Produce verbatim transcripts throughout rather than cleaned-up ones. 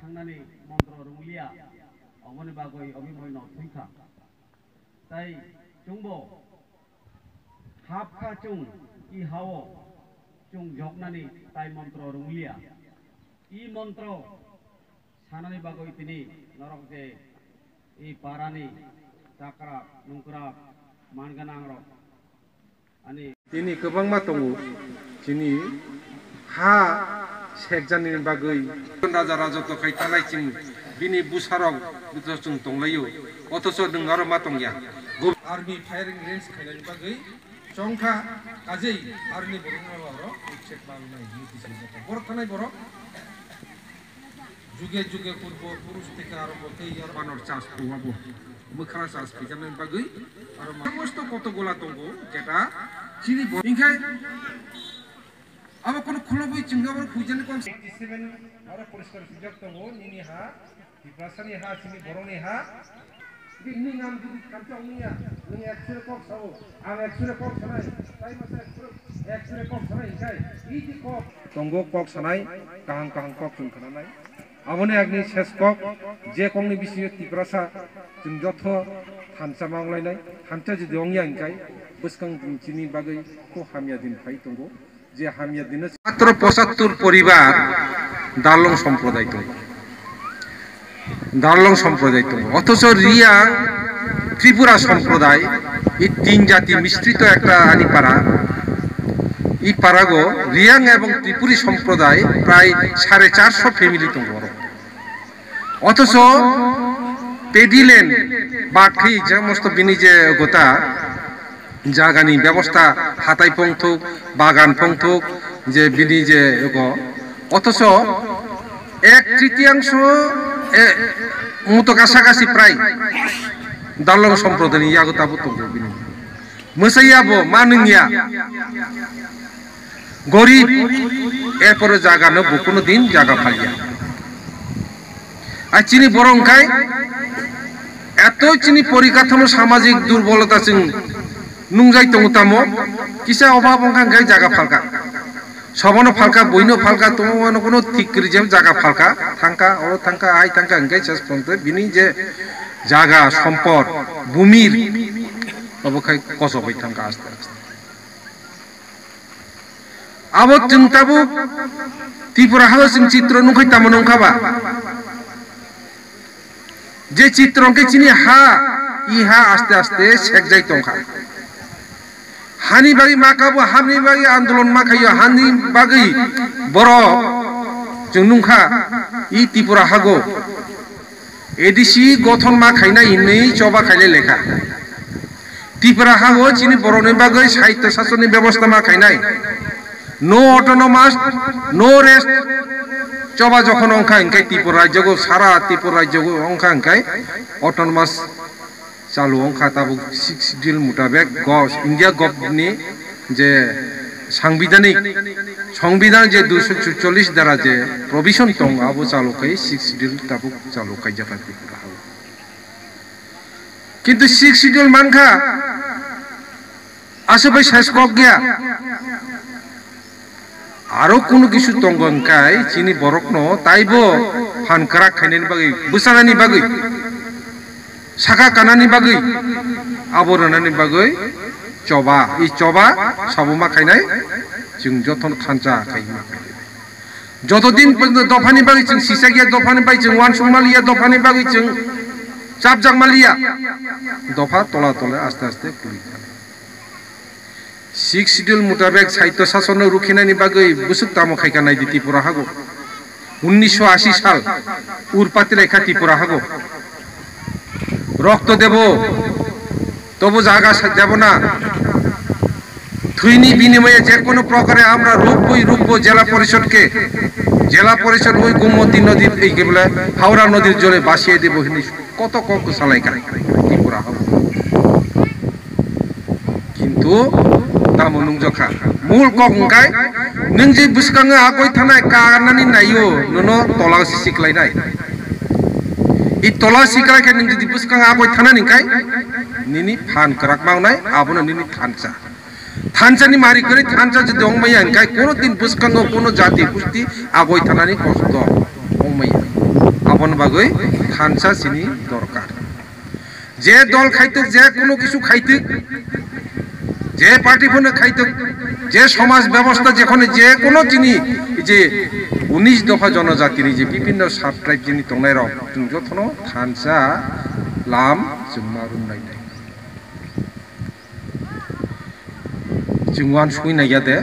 Thangnani montro rwngliya, oboni bagwi obimoi no thwikha. Tai chwngbo hapkha chwng i hao chwng joknani tai montro rwngliya. I montro sanani bagwi tini norok je i parani chakrak nungkrak manganangrok ani Tini kwbangma tongo chini ha sekjani bagwi. Raja raja to khai talai chini bini bwsarok bwsarok chwng tonglaio. Othocho nwng aro ma tongya. Army firing range khainani bagwi chongkha kajei army borok no aro check mangnai. Borok thanai borok. Juge juge purbo purush theke arombo tei aro banor chas phuwabo. Mwkhra chas khaijamani bagwi aro ma-, somosto koto gola tongo, jeta chini bo-, hinkhe abo kono khulogwi chwngno abo khuijani kok. Eighty seven aro poriskar swijak tongo, nini ha, Tiprasani ha, chini borokni ha. Nini nang jodi thansa wngya, nwng eksre kok sao, ang eksre kok sanai, tai masa eksre, eksre kok sanai hinkhe, iti kok. Tongo kok sanai, kaham kaham kok chwng khnanai. Aboni agni ses kok, je kokni bisingo Tiprasa chwng jotho thansa ma wnglainai, thansa jodi wngya hinkhe, bwskang din chini bagwi kho hamya din phai tongo. Je hamya dino. Matro pochattor poribar Darlong somprodai tongo. Darlong somprodai tongo. Othocho Riang Tripura somprodai, ei tin jati misrito ekta ani para. Ei parago Riang ebong Tripuri somprodai prai sare charso family tongo oro. Othocho paddy land bad khe je mosto bini je gota jagani bebosta, hatai pongthok, bagan pongthok, je bini je ego. Othocho ek tritiyangsho, e, muto kasa kasi prai Darlong somprodani yago tabuk tongo bini. Mwsaiya bo, ma nwngya. Gorib, erpore jaga no bo kuno din jaga phalya. Ar chini borok wngkhai, eto chini porikathomo samajik durbolota chwng nungjai tongo tamo, kisa obhab wngkha hwnkhe jaga phalka. Sobono phalka, buino phalka, tongmano kuno thik kwrwi jeba jaga phalka, thangka, oro thangka, hai thangka hwnkhe ses pronto bini je jaga, sompot, bumir, obo khai kochobwi thangka aste aste. Abo chwng tabuk Tripura hao chwng chitro nungkhai tamo nungkha ba? Je chitro hwnkhe chini ha, i ha aste aste sekjai tongkha. Hani bagwi ma kabo, hani bagwi andolon ma khaio, hani bagwi borok chwng nungkha i Tripura hago. A D C gothon ma khainai hinwi choba khailai lekha. Tripura hao chini borokni bagwi sahitya sasonni bebosta ma khainai. No autonomous, no rest. Choba jokhon wngkha hinkhe Tripura rajyogo, sara Tripura rajyogo wngkha hinkhe autonomous. Chalu wngkha tabuk sixth schedule mutabek go-, India government ni je sangbidhanik, songbidan je duiso chutchollish dara je provision tongo, abo chalu khai sixth schedule tabuk chalu khaijak kha Tripura hao. Kintu sixth schedule mankha, Aswk bai sai se kok ya. Aro kunu kisu tongo hwnkhe chini borokno taibo phan kwrak khainani bagwi, bwchanani bagwi, saka kanani bagwi, abo rwnani bagwi choba, i choba sabo ma khainai, chwng jotono thansa khaima. Joto din pojjonto dophani bagwi chwng sisakya, dophani bagwi chwng uansuk maliya, dophani bagwi chwng chapjak maliya, dopha tola tole aste aste kwrwi thani. Sixth Schedule mutabek sahitya sasonno rukhinani bagwi bwswk tamo khaikha naidi Tripura hago. Unnisho ashi sal urpati laikha Tripura hago. Rokto debo, tobo jaga sa-, debo na. Thwini binimoye je kono prokare amra rukboi rukbo jela porishod ke, jela porishod oi Gomoti nodi, ei ke bole Howrah nodir jole basiye debo hini koto kok kwsalaikha Tripura hago. Kintu tamo nungjokha. Mul kok hwnkhe nwng je bwskango agoi thanai kanani naio, nono tola sisi khlainai. I tola siklai khe nwng jodi bwskango agoi thanani hwnkhe nini phan kwrak mangnai, abono nini thansa. Thansani mari kwrwi thansa jodi wngmaya hwnkhe kono din bwskango kono jati gusti agoi thanani kosto wngmaya. Aboni bagwi thansa chini dorkar. Je dol khaituk, je kuno kisu khaituk, je party phano khaituk, je somaj bebosta jekhone je kuno chini je unis dopha jonojatini je bibhinno sub-tribe chini tongnairok, chwng jothono thansa lam chwng ma rwmlainai. Chwng uansukwi naiya de,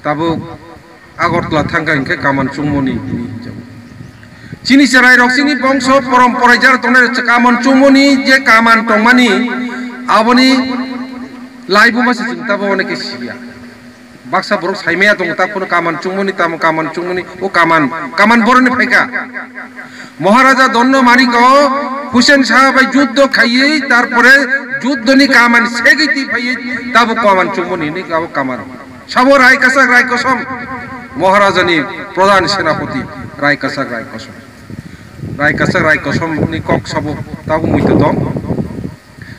tabuk Agartala thangkha hinkhe kaman chungmani hinwi hinjago. Chini chwrairok chini bongso porom poraijak tongnai kaman chungmani je kaman tongmani aboni laibuma se chwng tabuk onek khe siya. Baksa borok saimaya tongo, ta phano kaman chungmani, tamo kaman chungmani, o kaman, kaman boroni phaikha. Maharaja Donno Maniko Hussein Shah bai juddho khaiwi, tarpore juddhoni kaman segwi twi phaiwi, tabo kaman chungmani hinwi abo kaman. Sabo Rai Kasak Rai Kosom, Maharajani Pradhan Senapati Rai Kasak Rai Kosom. Rai Kasak Rai Kosomni kok sabo tabo muitu tong.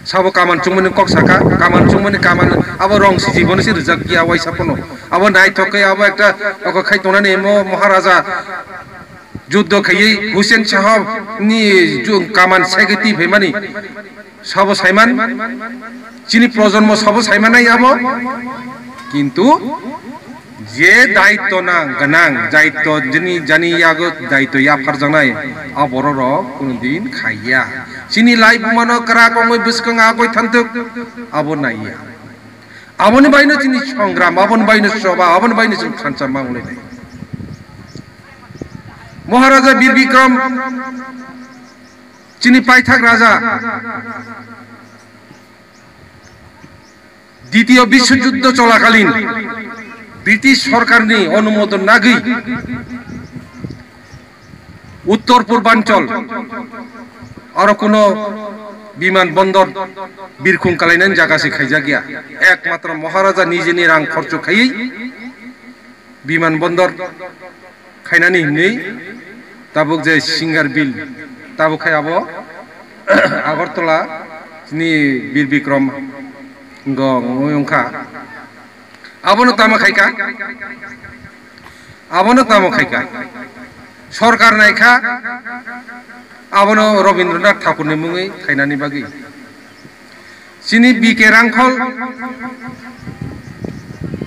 Sabo kaman chungmani kok saka, kaman chungmani kaman abo rong siji bono se rijak ya waisa pono. Abo naithok khe abo ekta oko khai tongnani mo Maharaja juddho khaiwi Hussein Sahab ni ju-, kaman segwi twi phaimani sabo saiman, chini projonmo sabo saimanai abo. Kintu je daitto nang gwnang, daitto jini jani yago daitto yapharjaknai, a bororok kono din khaiya. Chini laibumano kwrak wngwi bwskang agoi thantuk, abo naiya. Aboni baino chini songram, aboni baino choba, aboni baino chini thansa ma wnglainai. Maharaja Bir Bikram, chini paithak raja, Ditiyo Biswojuddo cholakalin British sorkarni onumodon nagwi Uttor Purbanchal aro kuno biman bondor birkhung kalainani jaga se khaijakya. Ekmatro Maharaja nijeni rang khorcho khaiwi biman bondor khainani hinwi tabuk je Singarbil, tabuk khai abo Agartala chini Bir Bikram go wngwi wngkha. Abono tamo khaika? Abono tamo khaika? Sorkar naikha, abono Rabindranath Thakurni mungwi khainani bagwi. Chini B K Rangkhol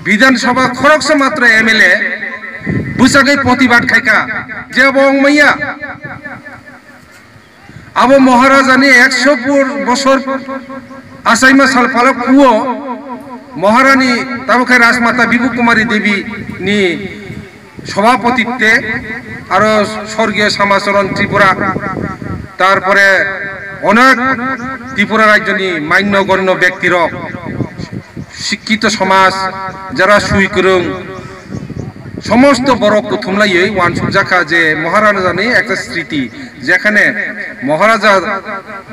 Bidhan Sabha khoroksa matra M L A bwsagwi protibad khaika, je abo wng manya. Abo Maharajani ekso bor-, bosor achaima sal phalok kuo Maharani tamo khe Rajmata Bibhu Kumari Devi ni Sobhapotitwe aro sorgiyo Samacharan Tripura, tarpore onek Tripura rajyoni manyo gonyo bektirok, sikkito somaj, jara sui kwrwng, somosto borok kuthumlaiwi uansukjakha je Maharajani ekta sriti, jekhane Maharaja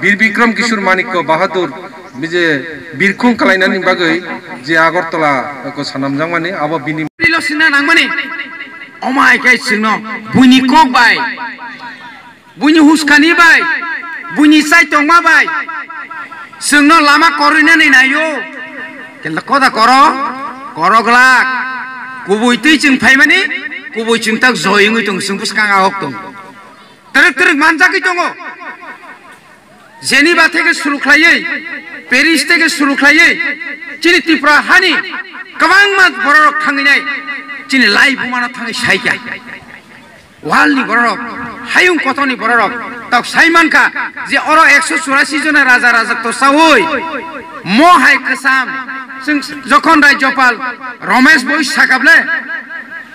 Bir Bikram Kishore Manikya Bahadur bije birkhung kalainani bagwi je Agartala ko sanamjakmani abo bini Rilo sina nangmani. Omai khe chwngno buini kok bai, buini huskani bai, buini chaitongma bai chwngno lama korwinani naio. Kela koda koro, koro glak. Kubui twi chwng phaimani, kubui chwng tak joi wngwi tong, chwng bwskang ahok tong. Twrwk twrwk manjagwi tongo. Geneva theke suru khlaiwi, Paris theke suru khlaiwi, chini Tripura hani kwbangma bororok thangwi nai, chini lai bumano thangwi saikha. World ni bororok, hayung kotorni bororok, tok sai mankha je oro ekso churasi jona raja rajakto saui, mo hai kwcham, chwng jokhon Rajyapal Ramesh boi sakable,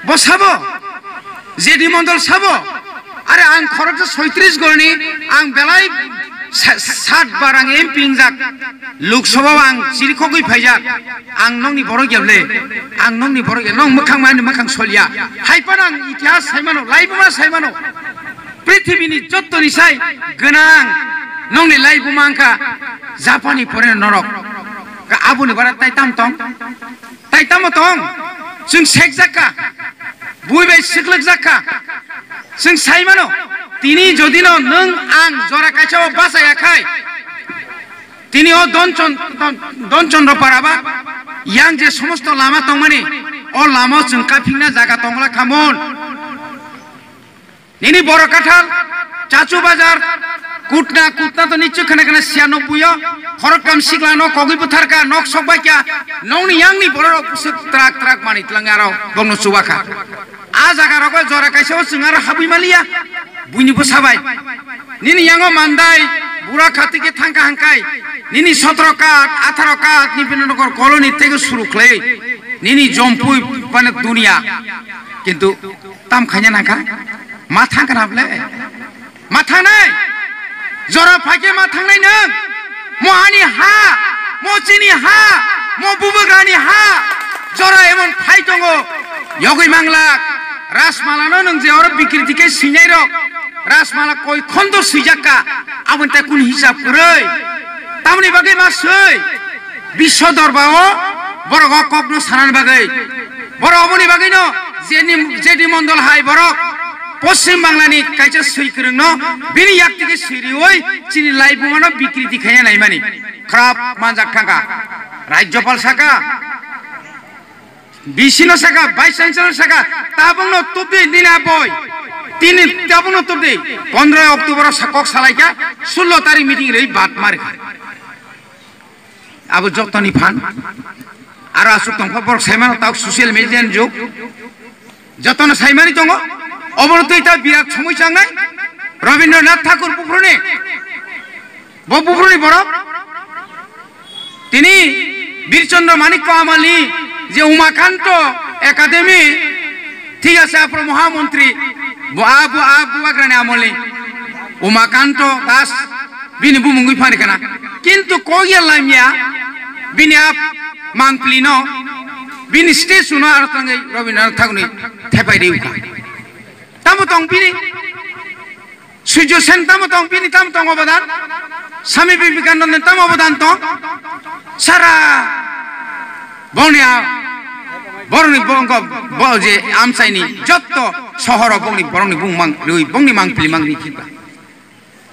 bo sabo, J D Mondol sabo, are ang khoroksa soitris gorni, ang belai sa-, sat bar ang M P wngjak. Lok Sabha o ang chirikhogwi phaijak. Ang nokni borok ya le, ang nokni borok ya, nok mwkhang mani mwkhang solya. Hai phano ang itihas saimano, laibuma saimano. Prithibini jottoni sai gwnang nokni laibuma wngkha Japani pore norok. Ka aboni bara tai tam tong? Tai tamo tong? Chwng sekjakka. Bui bai siklwkjakka. Chwng saimano. Tini jodino nwng ang jora kaisa o bachaya khai, tini o Don Chon-, Don, Don Chandra Para ba yang je somosto lama tongmani, o lama o chwng kaphikna jaga tongla khamon. Nini borok kathal, Chachu Bazar, Kutna, Kutna to nichu khana khana siya nokbuyo, khoroktham siklano kogwi butharka, nok sokbaikya, nokni yangni bororok bwswk trak trak manwi twlangwi aro bongno chubakha. A jaga rogo jora kaisa o chwng aro habwi maliya, buini bwsa bai. Nini yango mandai, bura khatike thangka hangkai, nini sotro kat, atharo kat, ni bini nokor koloni tege suru khlai, nini jompui panek dunia. Kintu tam khanya nangkha, ma thangkha na ble? Ma thangnai? Jora phaikhe ma thangnai nwng? Mo ani ha, mo chini ha, mo bubagrani ha. Jora emon phai tongo, yogwi manglak. Rajmala no nwng je oro bikriti khe swinai rok, Rajmala koi khondo swijak ka, aboni tai kun hisab kwrwi? Tamoni bagwi ma swi? Biswa dorba o borok o kok no sanani bagwi. Borok oboni bagwi no J D, J D Mondol hai borok Poschim Bangla ni kaisa swi kwrwng no bini yak tike swi riwi chini laibuma no bikriti khaiya naimani. Khrap manjak thangkha. Rajyapal saka, V C no saka, Vice Chancellor saka, tabuk no tubdi nini aboi. Tini tabuk no tubdi. Pondro October o sa-, kok salaikha, sullo tarik meeting rwi bat marikha. Abo jotoni phan. Aro aswk tongkha borok saimano tabuk social media ni jug. Jotono saimani tongo. Obono twi ta birat somoi changnai. Rabindranath Thakur buphuruni. Bo buphuruni borok. Tini Birchandra Manikya Amalni je Umakanto Academy, thik ase, aphuru Mohamantri, bo a, bo a, bubagrani amolni Umakanto Das, bini bumungwi phani khana. Kintu kok ya lamya, bini a mangpili no, bini statue no aro tangwi Rabindranath Thakurni thepai riwkha. Tamo tong bini? Surjo Sen tamo tong, bini tamo tong obodan? Swami Vivekananda tamo obodan tong? Sara bongni a, borokni bongko, bo je amchaini jotto sohoro bongni, borokni bung mang, rwi, bongni mangpili mangri khiba.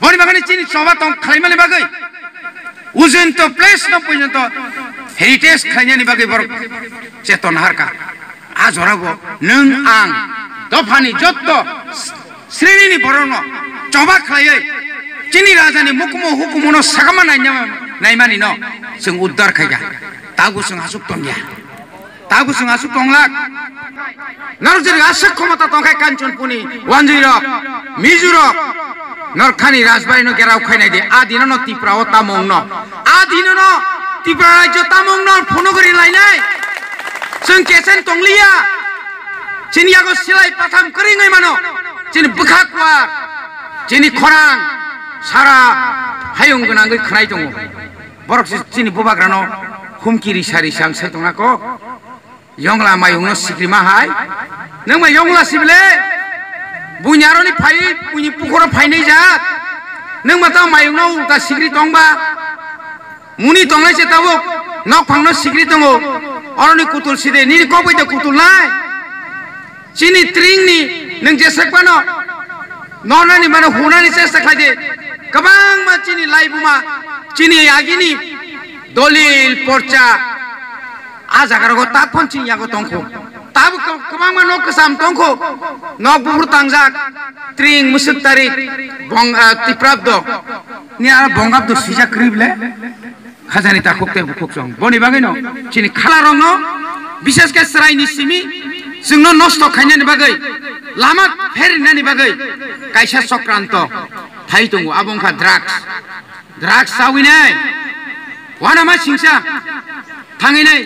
Boni bagani chini choba tong khlaimani bagwi. Ujento place no porjonto heritage khlainani bagwi borok cheton harka. A jorabo nwng ang dophani jotto srinini borokno choba khlaiwi chini rajani mukumu hukumuno sagama nainama-, naimani no chwng uddar khaikha. Tabuk chwng aswk tongya. Tabuk chwng aswk tonglak. Norok jori aswk khomota tongkhai Kanchanpurni wanjwi rok, Mizu rok, norok khani rajbari no gerao khainai di. A dino no Tripura o tamung no, a dino no Tripura rajyo tamung no phunugri lainai. Chwng kesen tongliya. Chini yago silai patham kwrwngwi mano. Chini bwkha kuar, chini khorang sara hayung gwnangwi khwnai tongo. Borok se chini bubagrano humki risa risa ang sai tongna kok. Yongla mayungno sikrima hai. Nwng ma yongla sible? Buini aroni phai, buini pukhoro phainai jak. Nwng ma tamo mayungno ulta sikri tongba? Muni tongnai se tabuk. Nok phangno sikri tongo. Oroni kutul side, nini kok bai de kutul nai. Chini tringni nwng jesek phano nornani mano hunani chesta khlai di. Kwbangma chini laibuma, chini agini dolil porcha a jaga rogo tak phon chini yago tongkho. Tabuk kwbangma nok kwcham tongkho. Nok buphur tangjak, tring, mwswk tarik, bong, ah, Tiprabdo. Ni aro bongabdo swijak kwrwi ble. Khajani takhuk tei bukhuk chong. Boni bagwino chini khalarokno, bishesh khe chwraini simi chwngno nosto khainani bagwi, lama pherinani bagwi kaisa chokranto phai tongo, abo wngkha drugs. Drugs chawinai, uanama singsa thanginai,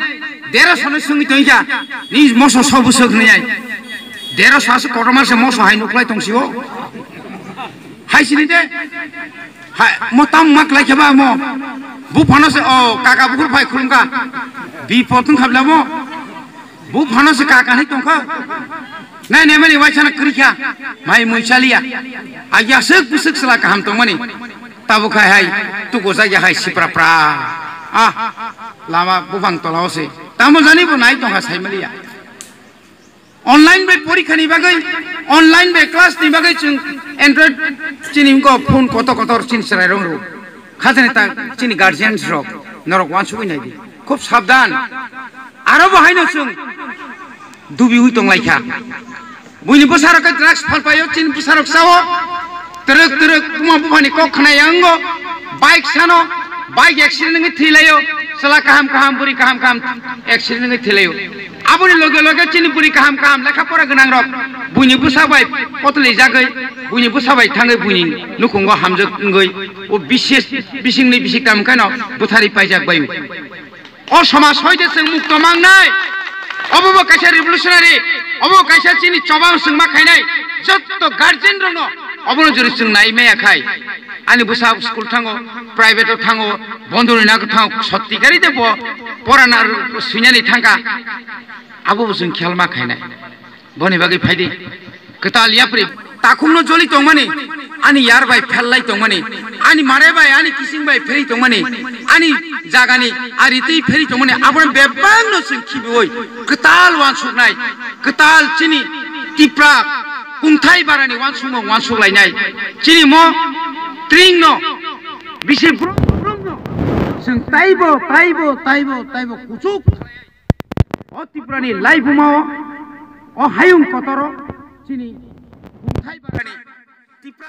deroshono swngwi tongkha, ni moso sobo swk hwnwi ai. Derosho aswk kotorma se moso hai nuklai tongsigo. Hai sini de. Hai, mo tam mak lai kheba mo. Bu phano se, o, kaka bukur phai khulumkha. Bi potun khabla mo. Bu phano se kaka ni tongkha. Nai ne mani waisana krikha. Mai mui chaliya. Aya sek busek sela kaham tongmani. Tabo khai hai. Tu gosa ya hai sipra pra. Ah. Lama bufang tolao se. Tamo jani bo nai tongkha sai maliya. Online bai porikha ni bagwi, online bai class ni bagwi chwng Android chini wngkha phone kotor kotor chini chwrai rong rw. Khajani ta chini guardians rok norok wansugwi nai di. Khub sabdan. Aro bo haino chwng dubi wi tong lai kha. Buini bwsarok khe drugs phalpaio, chini bwsarok chao. Twrwk twrwk buma buphani kok khna yango. Bike sano, bike accident wngwi thwilaio. Chwla kaham kaham, bwrwi kaham kaham accident wngwi thwilaio. Aboni loge loge chini bwrwi kaham kaham lekha pora gwnang rok buini bwsa bai potoli jagwi, buini bwsa bai thangwi buini nukhungo hamjak wngwi o bises bisingni bisik tam kano bwthari paijak baio. O somaj hoite chwng mukto mangnai. Obo bo kaisa revolutionary, obo kaisa chini chobang chwng ma khainai. Jotto guardian rokno obono jori chwng nai maya khai. Ani bwsa school thango, private o thango, bondori na thango, sotti gari de bo porana suinani thangka. Abo bo chwng khel ma khainai. Boni bagwi phaidi. Kwtal yapri takhumno joli tongmani, ani yar bai phellai tongmani, ani mare bai, ani kising bai pheri tongmani, ani jagani ari twi pheri tongmani, aboni bebakno chwng khibiwi kwtal wansuknai, kwtal chini Tipra kungthai barani wansukmung wansuklainai. Chini mo tringno bisi brum brumno chwng taibo, taibo, taibo, taibo kuchuk. O Tripurani laibumao, o hayung kotoro, chini kungthai barani Tipra